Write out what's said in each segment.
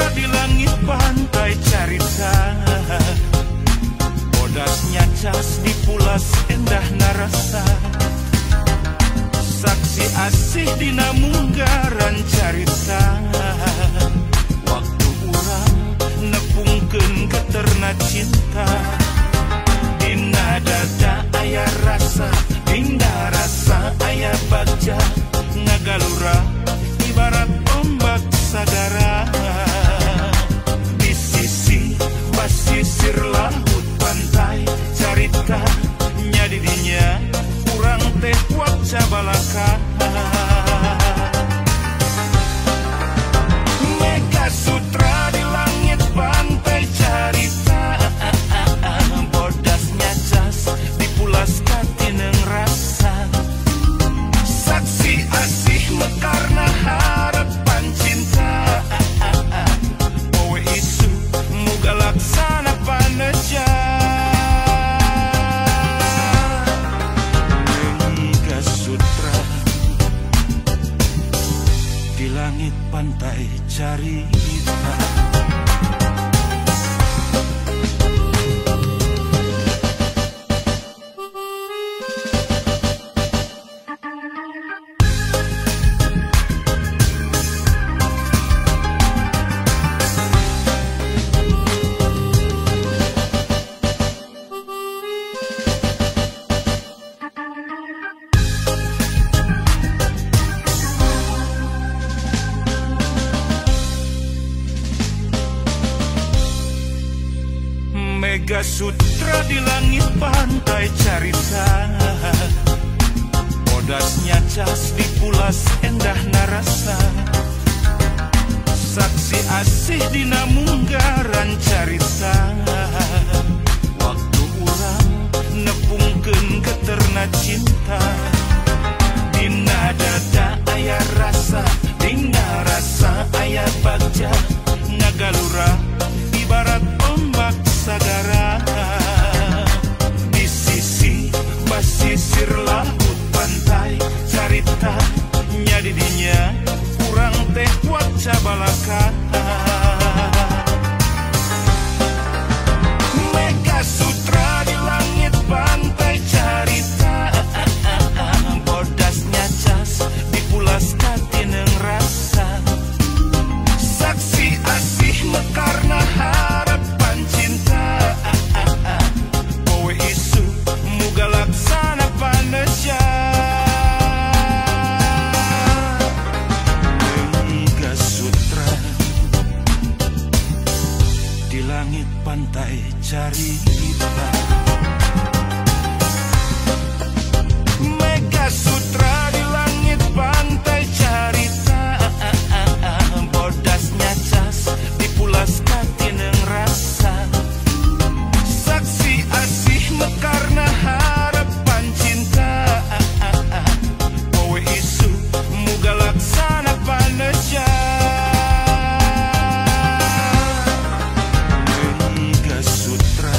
Sutra di langit pantai carita. Bodas nyacas dipulas endah narasa. Saksi asih dina munggaran carita. Waktu urang nepungkeun geterna cinta. Dina dada aya rasa, dina rasa aya bagja. Ngagalura ibarat ombak sagara. Di sisi pasisir laut pantai carita. Nyadidinya urang teh waca balaka. Mega Sutra di langit pantai carita. Bodas nyacas dipulas katineng rasa. Saksi asih mekarna harapan cinta. Poe isu muga laksana paneja. Mega Sutra di langit pantai carita. Mega Sutra di langit pantai carita. Bodas nyacas dipulas endah narasa. Saksi asih dina munggaran carita. Waktu urang nepungkeun geterna cinta. Dina dada aya rasa, dina rasa aya bagja. Ngagalura ibarat ombak sagara. Di sisi pasisir laut pantai carita. Nyadidinya urang teh waca balaka. Mega Sutra di langit pantai carita. Bodas nyacas dipulas katineng rasa. Saksi asih mekarna harapan cinta. Poe isu muga laksana paneja. Mega Sutra di langit pantai carita. Mega Sutra di langit pantai carita. Bodas nyacas dipulas katineng rasa. Saksi asih mekarna harapan cinta. Poe isu muga laksana paneja. Mega Sutra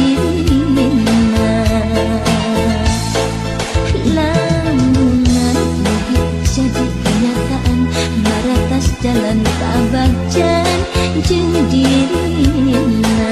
dirina. Lamunan mugi jadi kenyataan maratas jalan kabagjan jeung dirina.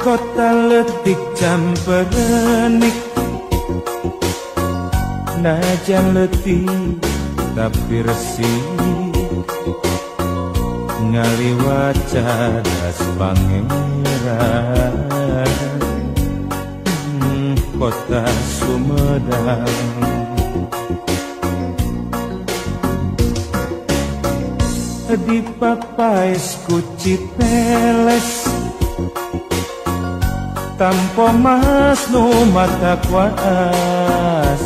Kota letik camperenik, najan letih tapi resik, ngaliwat cadas pangeran kota Sumedang. Di papaes ku Cipeles, tampo mas nu mata kuas,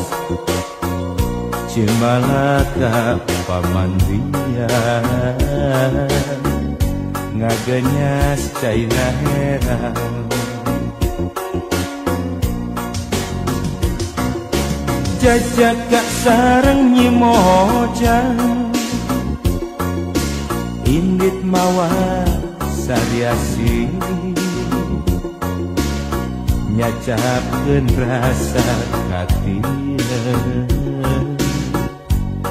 Cimalaka pamandian, ngagenyas caina herang. Jajaka sareng Nyi Mojang, indit mawa sariasi, nyacapkeun rasa katina,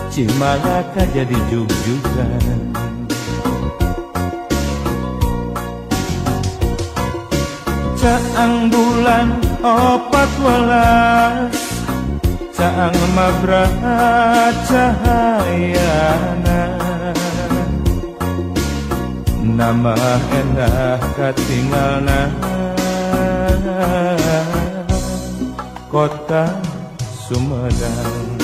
Cimalaka jadi jugjugan. Caang bulan 14, caang mabra cahayana, nama endah katinggalna kota Sumedang.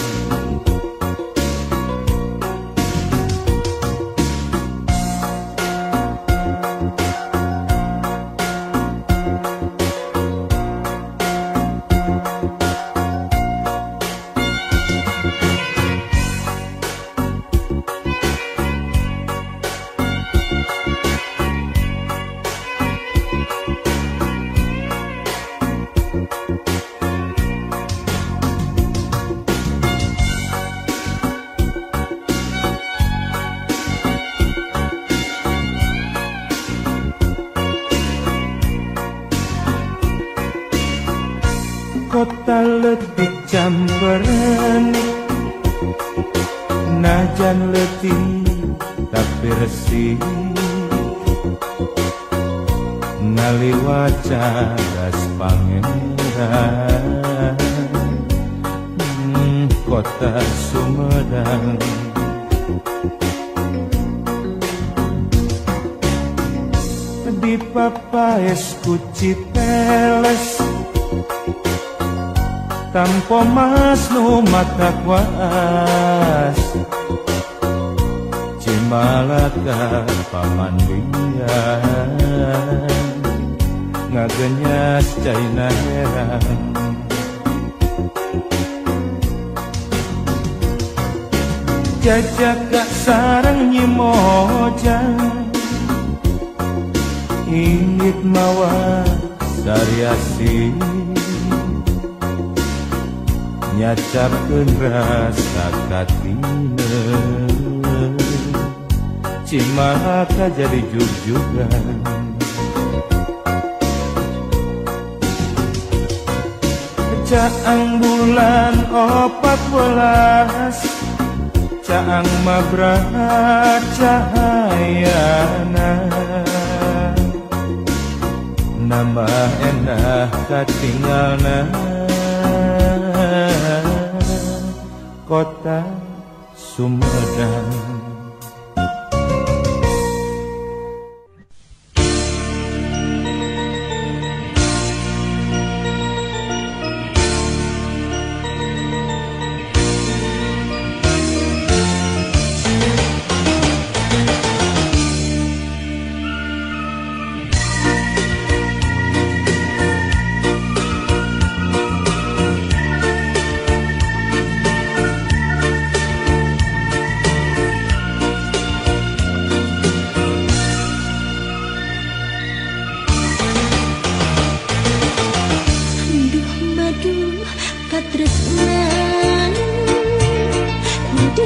Kota letik camperenik, najan letih tapi resik, ngaliwat cadas pangeran kota Sumedang. Di papaes ku Cipeles, tampo mas nu mata kuas, Cimalaka pamandian, ngagenyas caina herang. Jajaka sareng Nyi Mojang, ingit mawa sariasi, nyacapkeun rasa katina, Cimalaka jadi jugjugan. Caang bulan 14, caang mabra cahayana, nama endah katinggalna kota Sumedang.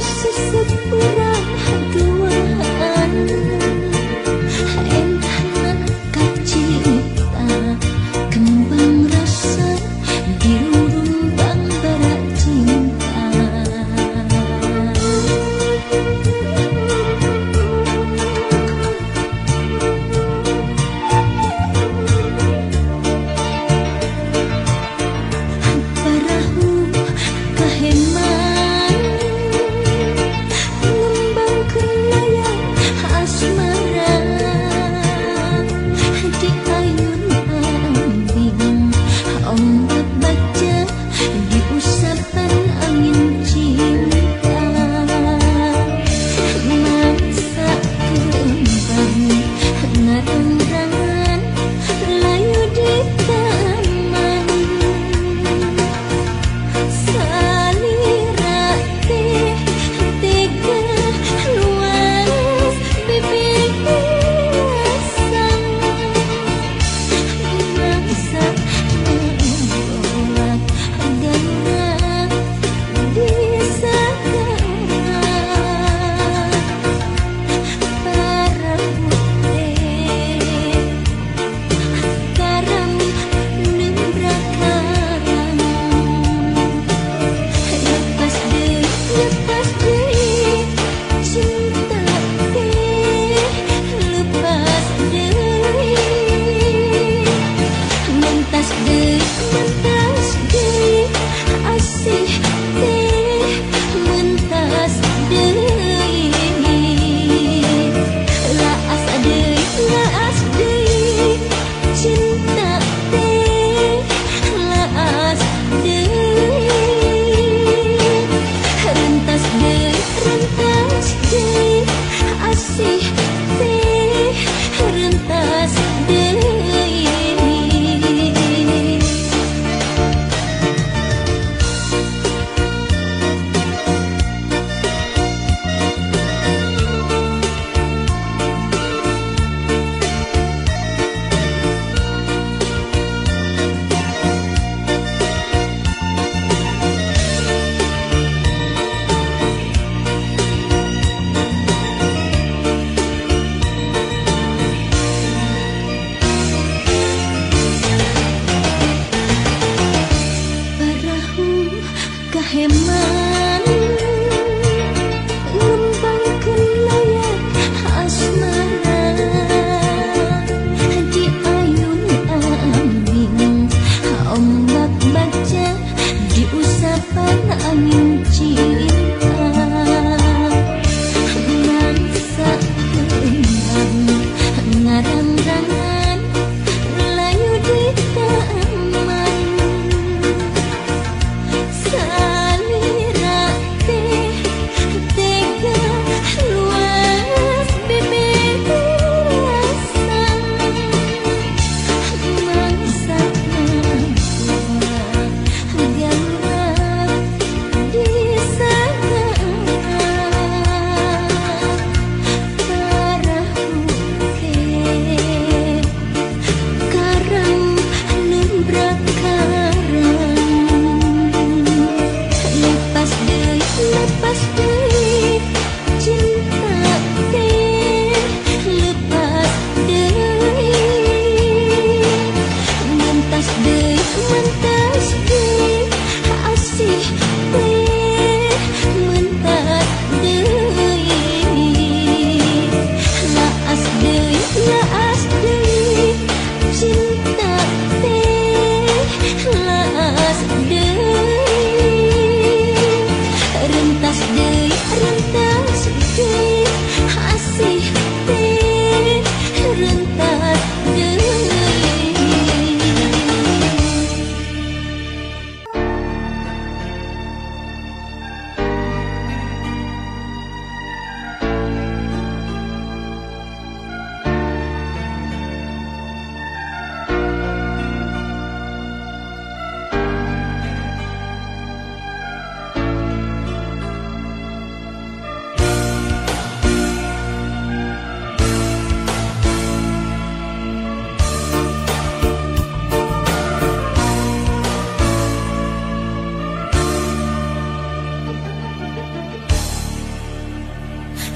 Sesep urang duaan endahna kacipta kembang rasa di rumbang bara cinta. Parahu kaheman ngembangkeun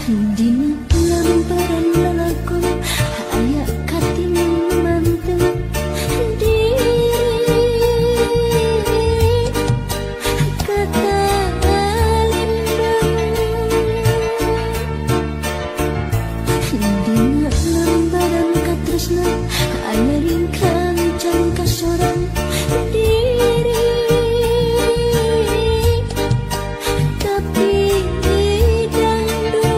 Dina lambaran lalakon aya katineng manteng diri kata lindung. Dina lambaran katresna aya ringkang can kasorang diri tapi dangdung.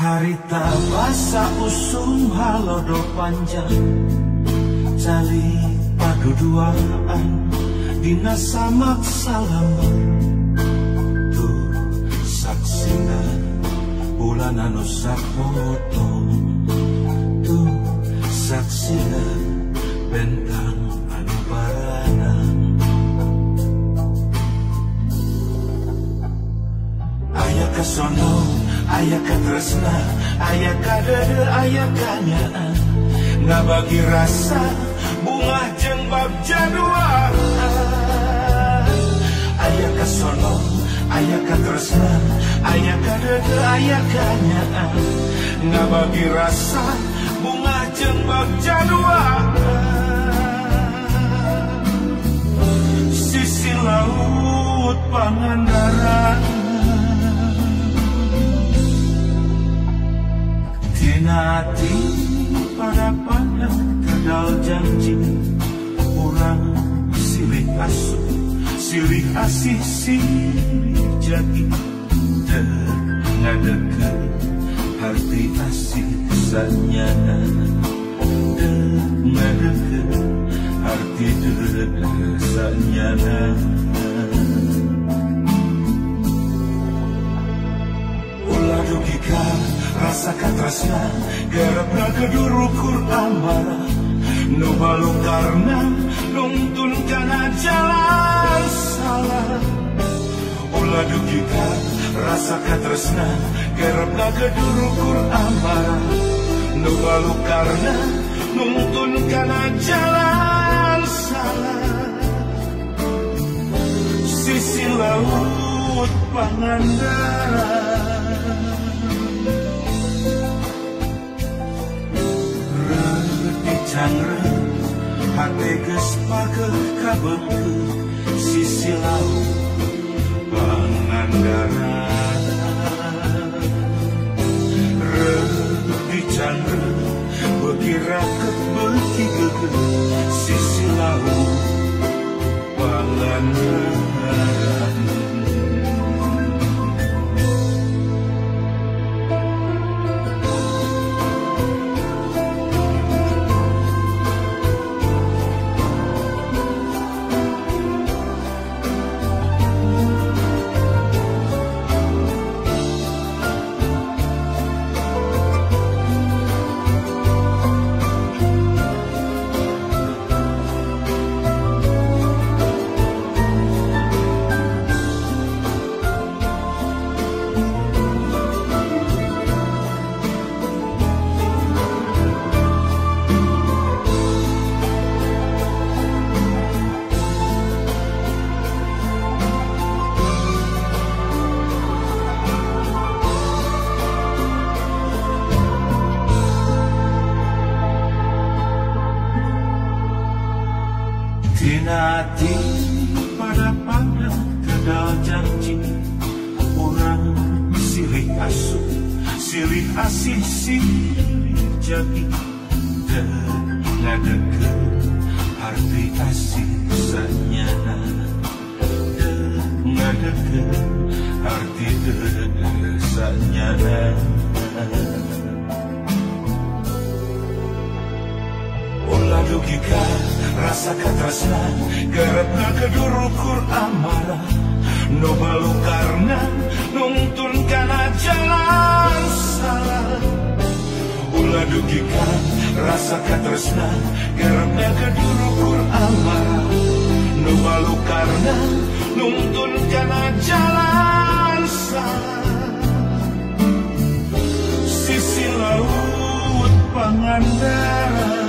Harita basa usum halodo panjang cali paduduaan dina samak salaman tuh saksina bulan anu sapoto tuh saksina bentang anu baranang. Aya kasono, aya katresna, aya kadede, aya kanyaan, ngabagi rasa bungah jeung bagja duaan. Aya kasono, aya katresna, aya kadede, aya kanyaan, ngabagi rasa bungah jeung bagja duaan. Sisi laut Pangandaran, tina ati pada pandang kadal janji, urang silih asuh, silih asih, silih jati, teu ngadeukeuh harti asih sanyana, teu ngadeukeuh harti deudeuh sanyana. Ulah dugi ka rasa katresna, garapna kedurukur amarah, nu balukarna nungtun kana jalan salah. Ulah dugi ka rasa katresna, garapna kedurukur amarah, nu balukarna nungtun kana jalan salah. Sisi laut Pangandaran, cangreut hate geus pageuh kabeungkeut sisi laut Pangandaran. Reut dicangreut beuki raket beuki geugeuh sisi laut Pangandaran. Tina ati pada pandang kadal janji, urang silih asuh, silih asih, silih jati, teu ngadeukeuh harti asih sanyana, teu ngadeukeuh harti deudeuh sanyana. Ulah dugi ka rasa katresna, garapna kedurukur amarah, nu balukarna nungtun kana jalan salah. Ulah dugi ka rasa katresna, garapna kedurukur amarah, nu balukarna nungtun kana jalan salah. Sisi laut Pangandaran,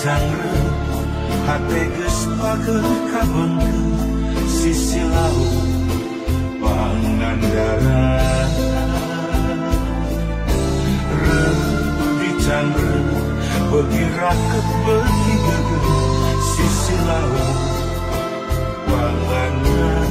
cangreut hate geus pageuh kabeungkeut sisi laut Pangandaran. Reut dicangreut beuki raket beuki geugeuh sisi laut Pangandaran.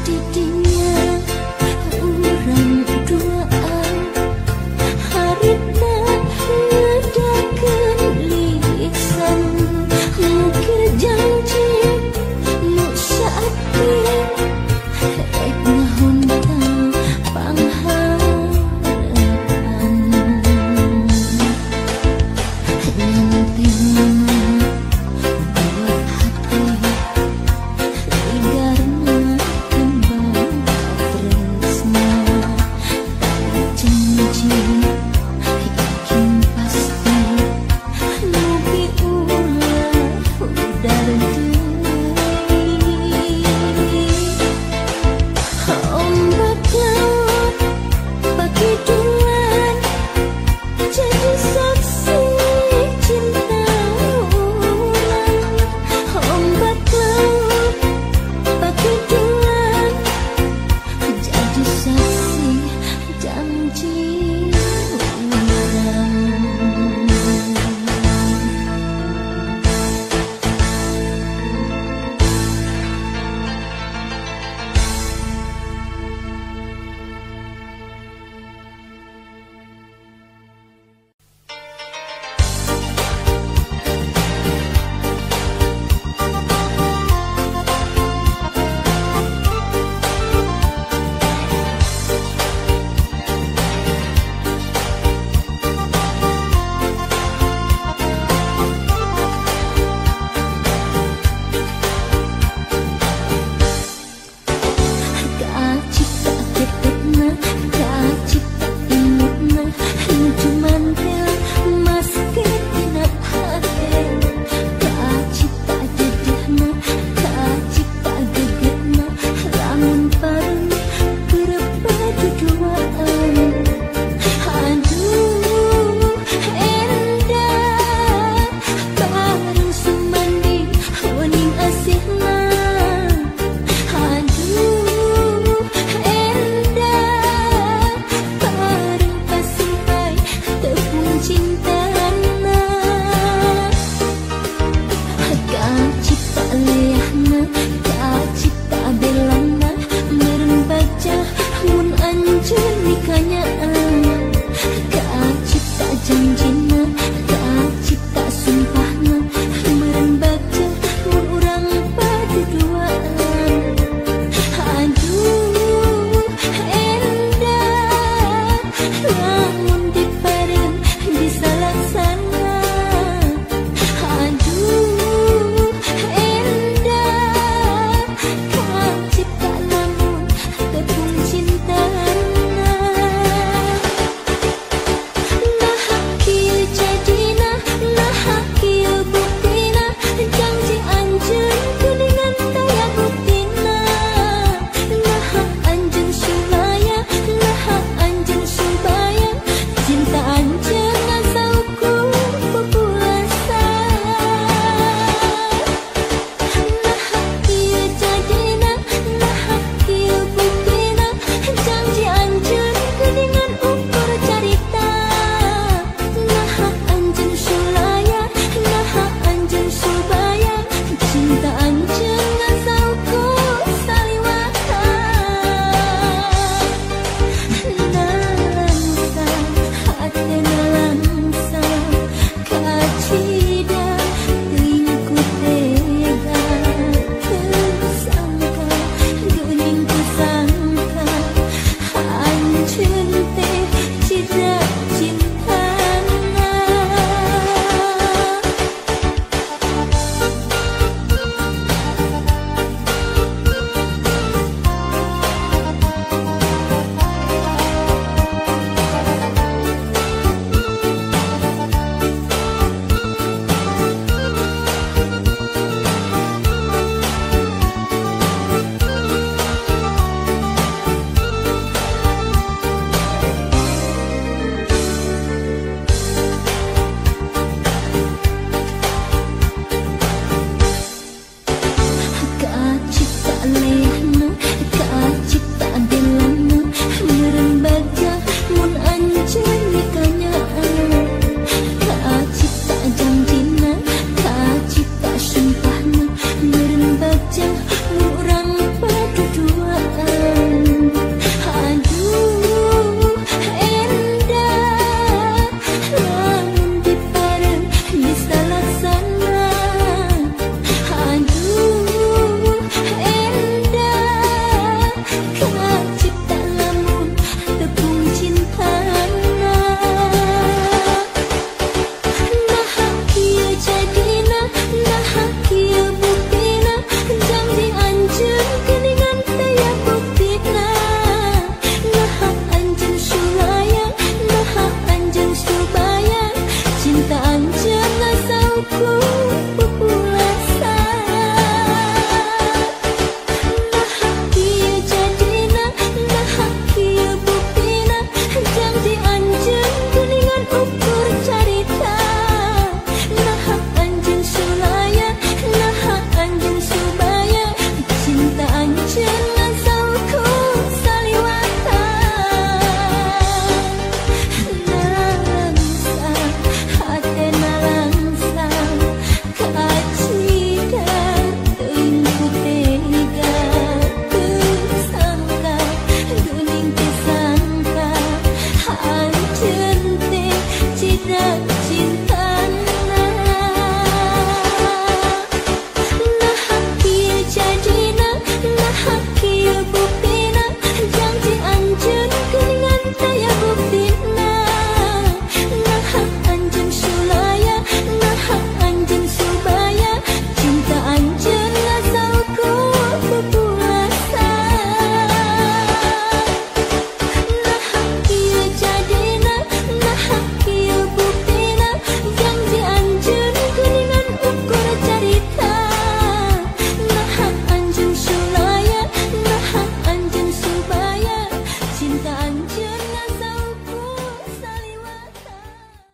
Di